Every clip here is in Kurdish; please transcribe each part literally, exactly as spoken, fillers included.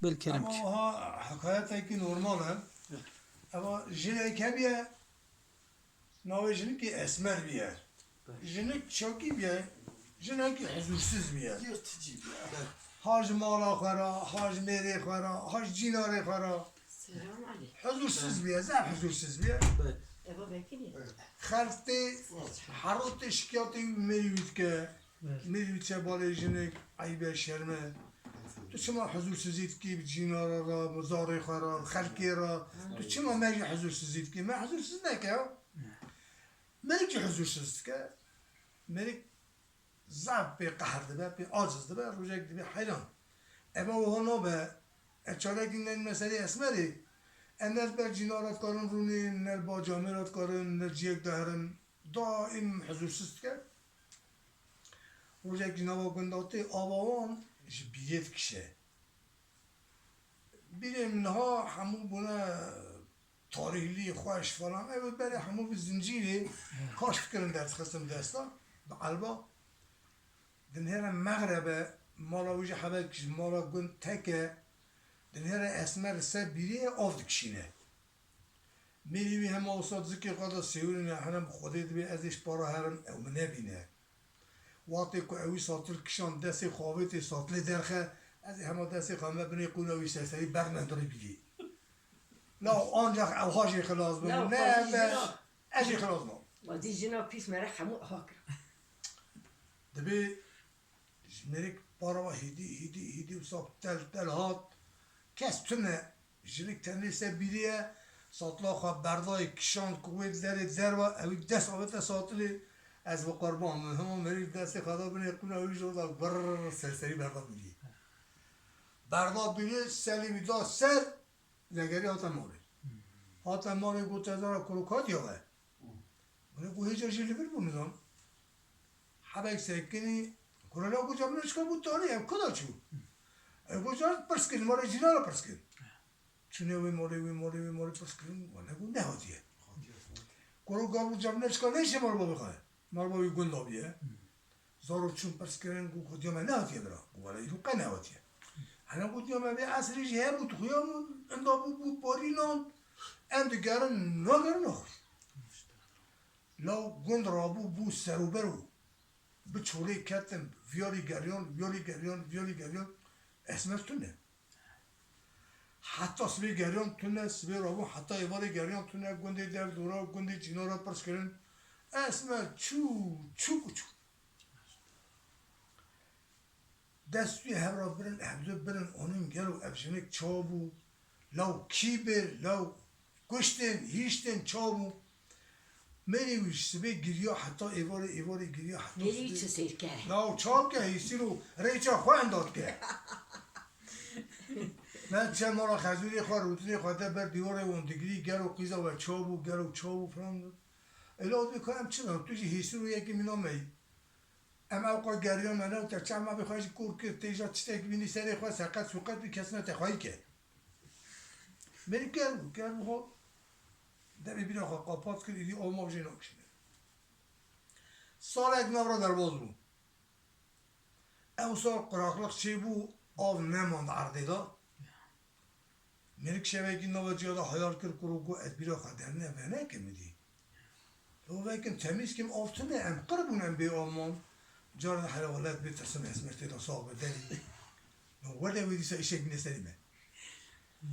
Bil kerem. Ama ha hekayetekî normal e. Eva jinek hebiye, navê jinikî Esmer biye. Jinik çakî biye, jinekî huzursiz biye. Yırtıcı biye. Ha ji mala xwe ra, ha ji mêrê xwe ra, ha ji cînarê xwe ra. Selam aleykum. Huzursiz biye, zaf huzursiz biye. Eva vekilî. Xelk tê, herot tê şikayetê wî mêrî wî dike. Mêrî wî çe balê jinik, eybe, şerme. Tu çima huzursizî dikî bi cînara re, bi zarê xwe re, bi xelkê re? Tu çima me jî huzursizî dikî? Me huzursiz neke. Mêrik jî huzursiz dike. Mêrik zaf pê qehr dibe, pê aciz dibe, rojek dibe heyran. Eva wiha nabe, e çalekî ne meselê Esmerê. E ne li ber cînara dikarin rûnê, ne li ba camêra dikarin, ne ciyek de herin. Daîm huzursiz dike. Rojekî nava gunda tê, ava wan ji bîrê dikişe. Bîrê min niha hemû bûne tarîhlî, xweş falan. Ew ê berê hemû bi zincîrê kaş dikirin, derdixistin desta, bi elba. Dinêre mexrebe, mala wî jî hebek ji mala gund tek e. Dinêre Esmer li ser bîrê av dikişîne. Mêrî wî hema wisa zikê xwe de sêwirîne, hene bi Xwedê dibê ez ê ji para herim, ew min nebîne. Wextê ku ewî satil kişand, destê xwe avêtê satilê derxe, ez ê hema destê xwe me binê qûna wî serserî, berxime hundirê bîrê. Law ancax ewha jê xilas bim. Law Ne xwezî be, jina, ez jê xilas nabim. Xwezî jina pîs me re hemû aha kir. Dibê ji mêrik para hêdî, hêdî, hêdî wisa tel, tel hat. Kes tune. Jinik tenê ser bîrê ye. Satila xwe berdayê kişand ku wê derê derva, ewî dest avête satilê. Ez bi qurban bim. Hema mêrik destê xwe da binê qûna wî, ji da gurr serserî berda bîrê. Berda bîrê, selî wî da ser, vegerî hate malê. Hate malê, got, ez ara kuro ka diya we. Gure ku hêca jî li vir bû, nizam. Hebek sekinî, gure la ku camine çika bû tarî, ev kada çû. Ev ku car pirs kirin, malê cînara pirs kirin. Çûne wê malê, wê malê, wê malê pirs kirin, wele ku nehatiye. Gure ku gav ku camine çika neyşe mal babê xwe. Mal babê gunda biye. Zaro çûn pirs kirin, got, ku diya me nehatiye bira. Got, wele îro qe nehatiye. Hene got, diya me vê esrê jî hebû, dixuya min, inda bû, bû parînan, em digerin, nagerin axur. Law gund rabû, bû serûberû. Bi çolê ketin, viyarî geriyan, viyarî geriyan, viyarî geriyan. Esmer tune. Heta sibê geriyan tune, sibê rabû, heta êvarê geriyan tune, gundê dev dora, gundê cînara pirs kirin. Esmer çû, çû ku çû. Dest wî hev re birin, hevdu birin, onin gelo ev jinik ça bû? Law kî bir, law kuştin, hîştin, ça bû? Mêrî wî ji sibê giriya heta êvarê, êvarê giriya heta Mêrî wî sibê. Çi sêr kere? Law ça bike, hîsîr û rêça xwe enda dike. Me çe mala xezûrê xwe, rûtinê xwe de ber dîwarê wan digirî, gelo qîza we ça bû, gelo ça bû filan. Ê law dibê ka em çi zan, tu jî hîsîr û yekî mîna me yî. Em ewqa geriyan me ne, te çav me bi xwe jî kor kir, tê ja tiştek bînî serê xwe, seqet suqet bî, kes ne te xweyî ke. Mêrik ker bû, ker bû xwe. Devê bîra xwe qapat kir, îdî av mav jê nakişîne. Salek nav re derbaz bû. Ew sal quraqliq çêbû, av nemand erdê de. Mêrik şevekî nava ciya de hayal kir, kuro got, ez bîra xwe derne venekim îdî. Lo vekim temîz kim, av tune, em qir bûn, em bê av man. Carna here welat bê tirsim, Esmer tê de sax be derî. Lo wele wê dîsa îşek bîne serî me.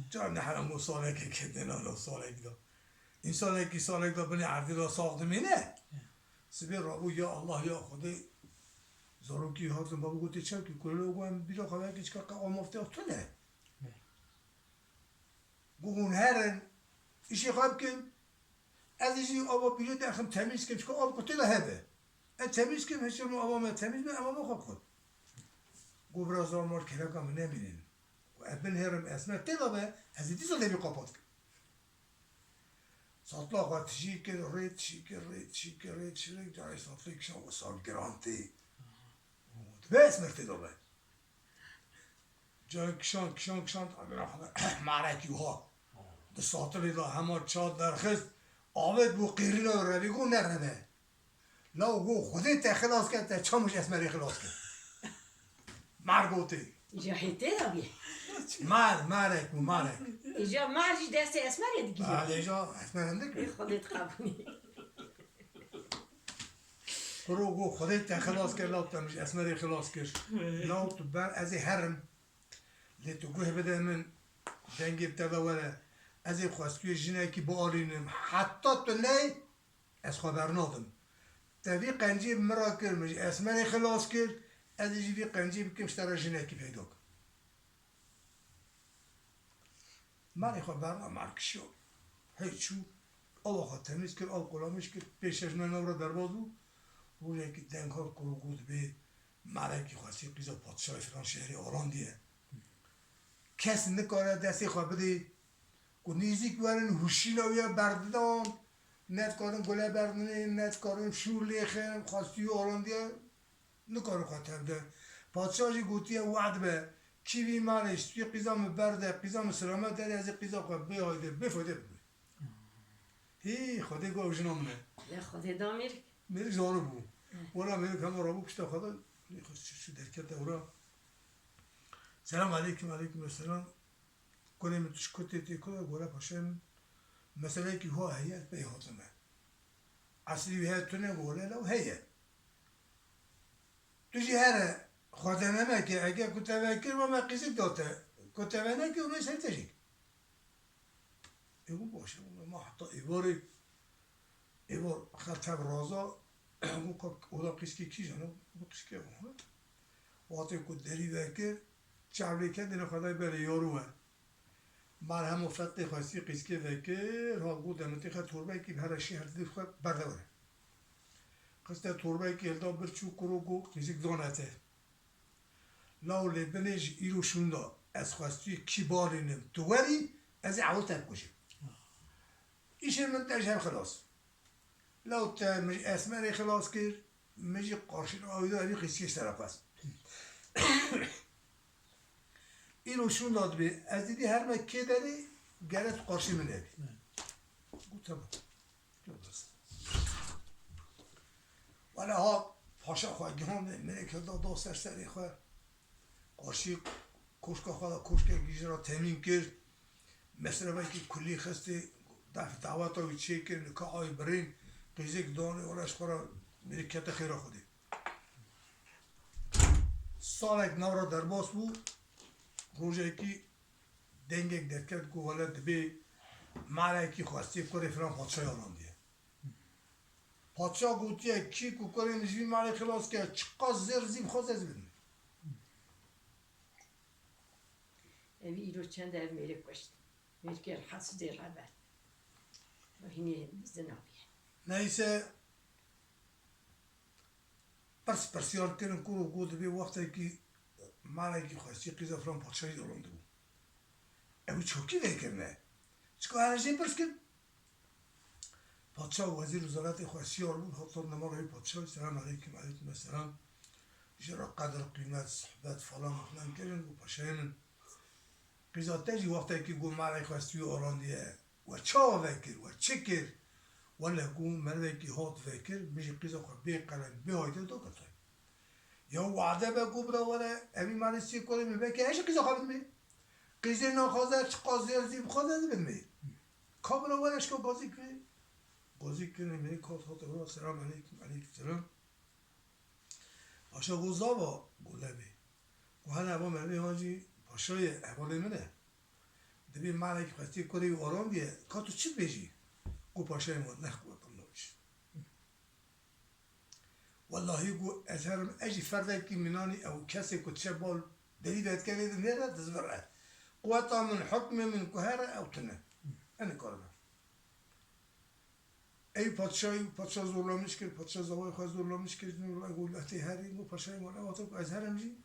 Carna here mo saleke ketine, lo salek de. Însanekî salek de binê erdê de sax dimîne. Sibê rabû, ya Allah, ya Xwedê, zarokî hatin, babî gotê çaw kî, kulelo got, em bîra xwe veke çika qe amaftê tune. Got, hûn herin, îşê xwe bikin. Ez ê jî ava bîrê derxim, temîz kim, çika av ku tê de hebe. Ez temîz kim, hiç ava me temîz be, em ava xwe bikin. Got, bira zor mor kereka min nemînin. Got, ez binêrim, Esmer tê de be, ez ê dîsa devî qapat kim. Satla xwe tijî kir, rê tijî kir, rê tijî kir, rê tijî kir, carê satlê kişan wisa giran tê. Dibe Esmer tê de be. Carê kişan, kişan, kişan, marekî wiha. Di satilê de hema ça derxist, avêt bû qîrîna revî, got, nereve. Law got, Xwedê te xilas ke, te çamiş Esmerê xilas ke. Mer gotê. Îja hê tê de bî. Mar, marek bû, marek. Îja mar jî destê Esmerê digire. Hadi îja Esmer hindik. Ê Xwedê diqebûnî. Kuro go Xwedê te xilas kir, law te min ji Esmerê xilas kir. Law tu ber ez ê herim. Lê tu guh bide min, dengê te ve were. Ez ê xwestiyê jinekî bialînim. Heta tu ney, ez xwe bernadim. Te vî qencî bi min re kir, min ji Esmerê xilas kir. Ez ê jî vî qencî bikim, ji te re jinekî peyda kim. Marê xwe berna, mar kişiyo. Hey çû, awa xwe temîz kir, aw qulamîş kir, pêşeş me nav re derbas bû. Rojekî deng hat, kuro got bê, marekî xwestî qîza padşahê filan şehrê arandiye. Kes nikare destê xwe bidê. Ku nêzîk werin huşîna wî ya berdidan, ne dikarin gule berdinê, ne dikarin şûr lêxin, xwestî wî arandiye. Nikarin xwe tevde. Padşah jî gotiye, we'd be, kî vî malê ji wî qîza min berde, qîza min silamet derê, ez ê qîza xwe bê hayde, bê fayde bibim. Hî, Xwedê got ew jina min e. Ya Xwedê da mêrik. Mêrik zano bû. Wela mêrik hema rabû pişta xwe de, lê xwe çû, çû derket ewra. Selam aleykum, aleykum selam. Kurê min tu ji ku tê, tê ku de, gole paşê min. Meseleyekî ho heye, pey hatime. Eslî wî heye tune, gole lew heye. Tu jî here xwe deneme ke, eger ku te vekir, va me qîzik da te. Ku te venekir, wê ser te jî. Ê, bû baş e, ma heta êvarê, êvar xetev raza, bû ka oda qîzkê kîjan e, bû qîzkê ew e. Wextê ku derî vekir, çavlê kedine xwe dayê berê yarû we. Mar hemo fetê xwestî qîzkê vekir, ha got demitê xwe torbekî bi here şî her di xwe berde were. Xiste torbekî hilda bir çû kuro got qîzik dane te. Law lê binê ji îro şûnda ez xwestî kî barînim tu werî ez ê ewil te bikujim. Îşê min te ji hev xilas. Law te min ji Esmerê xilas kir, min jî qarşî awî da evî qîzkê ji te re xwest. Îro şûnda dibê, ez dîdî her me kê derê gere tu qarşî min hebî. Got, temam. Wele hat paşa xwe gihand, mêrek hilda da ser serê xwe. Qarşî koşka xwe de koşkekî ji re temîn kir. Mesrefekî kulî xistê, def daweta wî çêkir, nika ay birîn, qîzek danê, wele ji xwe re mêrik kete xêra Xwedê. Salek nav re derbas bû, rojekî dengek derket ku wele dibê malekî xwestê kurê filan padşayê arandiye. Padşah gotiye, kî ku kurê min ji vî malê xilas ke, çiqas zêr zî bixwaz ez bidimê. Evî îro çend ev mêrê kuşt. Mêrkê rehet zêr hebe. Hînê mezin abiye. Neyse, pirs pirsyar kirin, kuro got dibê wextekî malekî xwestî qîza filan padşahî alandibû. Ew çokî vekirine. Çika her jê pirs kir. Padşah û wezîr û zaratê xwe şiyar bûn, hatin nemara wî padşahî, selam aleykum, aleykum selam. Ji re qedir, qîmet, sohbet falan filan kirin, got paşayê min, qîza te jî wextekî got malê xwestî wî arandiye, we çawa vekir, we çi kir? Wele got merivekî hat vekir, min jî qîza xwe bê qelem, bê hayde da girtay. Ya wade be ku bira were, evî malê sê kurê min veke, ez jî qîza xwe bidimê. Qîzê naxwaze, çiqas zêr zî bixwaze, ez bidimê. Ka bira were, şika gazî kirê. Gazî kirê, mêrik hat, hat ewra, selam aleykum, aleykum selam. Paşa got zava, got lebê. Got hene eva merivê han jî paşa ye, hevalê min e. Dibê malek xwestê kurê wî arandiye, ka tu çi dibêjî? Got paşayê min, neh, got em nabêjin. Wellahî, got, ez herim, ez jî ferdekî minanî ew kesê ku diçe bal derî vedike lê din nêre dizvire. Quweta min, hukmê min ku here ew tune. Ez nikarim. Ey padşahî, padşah zorlamiş kir, padşah zavayê xwe zorlamiş kir, got, ez tê herî, got, paşayê min, ew wexta ku ez herim jî,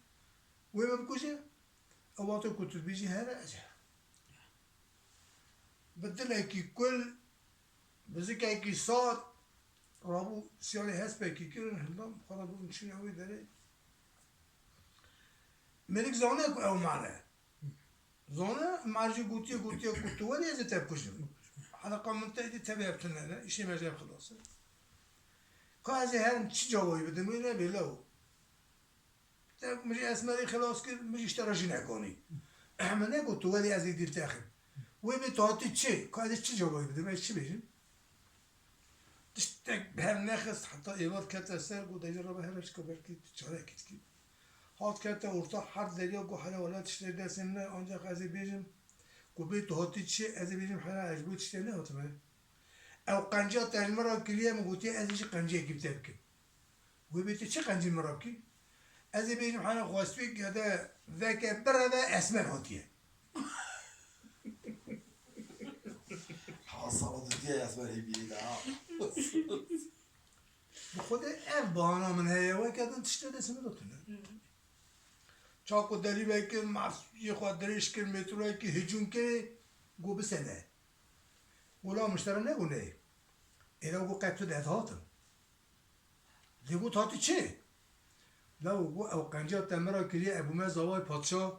wê min bikuje, ew wexta ku tu dibêjî here, ez herim. Bi dilekî kul, bi zikekî sar, rabû siyalê hespekî kirin, hildan, xwe re birin çûne wê derê. Mêrik zane ku ew mare. Zane, mar jî gotiye, gotiye ku tu werî ez ê te bikujim. Heleqa min te êdî tevî ev tune ne, îşê me jê xilas e. Ka ez ê herim çi cawayî bidim, wê nebê lew. Te min jî Esmerî xilas kir, min jî ji te re jinek anî. Min negot tu welê ez ê dîl texim. Wê bê tu hatî çi? Ka ez ê çi cewabê bidim? Ez çi bêjim? Tiştek bi hev nexist, heta êvar kete ser, got, "Dejî rabe here çika belkî tu çarekî dikî." Hat kete orta herd derya, got, "Hele wele tiştê destê min e, ancak ez ê bêjim." Got, "Bê tu hatî çi?" Ez ê bêjim, "Hele ez ji bo tiştê nehatime." Ew qenciya te ji min re kiriye, min gotiye, "Ez ê jî qenciyekî bi te bikim." Wê bê tu çi qencî min re bikî? Ez ê bêjim, "Hele xwestûyê gede veke bireve esmer hatiye." Hasara dutiye esmer hê bîrî de ha. Bi xwedê ev bahana min heye, weke din tiştê destê min de tune. Çaku derî vekin, mafiyê xwe dirêj kir, metroyekî hicûm kirê, got, "Bisene." Got, "La min ji te re negot neyê." Êra got, "Qet tu de ez hatim." Lê got, "Hatî çi?" La got, "Ew qenciya te min re kiriye, ez bûme zavayê padşa,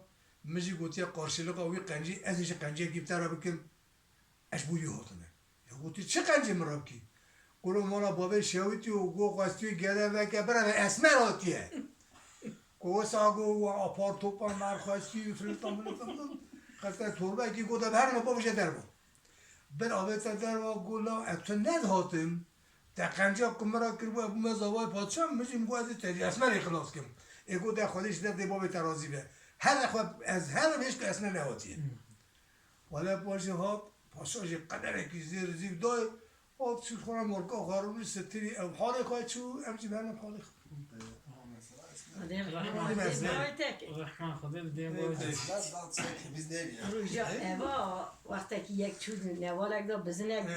min jî gotiye qarşiliqa wî qencî, ez ê jî qenciyekî bi te re bikim, ez ji bo wî hatime." Ya gotî, "Çi qencî min re bikî?" Got, "Mala bavê şewitî û got xwestî gere veke bireve esmer hatiye." Got, "Wisa got, wa apar topan mer xwestî û filita milita." Xiste torbekî, got, "De bi her me bavêje derva." Bir avête derva, got, "La ez tu nedihatim. Te qenciya ku min re kiribû, ez bûme zavayê padşa, min jî min got ez ê te ji esmerê xilas kim." Ê got, "De Xwedê ji derdê bavê te razî be. Here xwe ez herim hêj ku esmer nehatiye." Wele paşê hat, paşa jî qederekî zêr zîv dayê, hat çû xwe re morka xwe rûnî sitirî, ew halê xwe çû, em jî bi herin halê xwe. Rehman Xwedê bi dê Ê, bavê te ke. Rehman Xwedê bi dê Ê, bavê te. Ê, Roja eva wextekî yek çû newalek da bizinek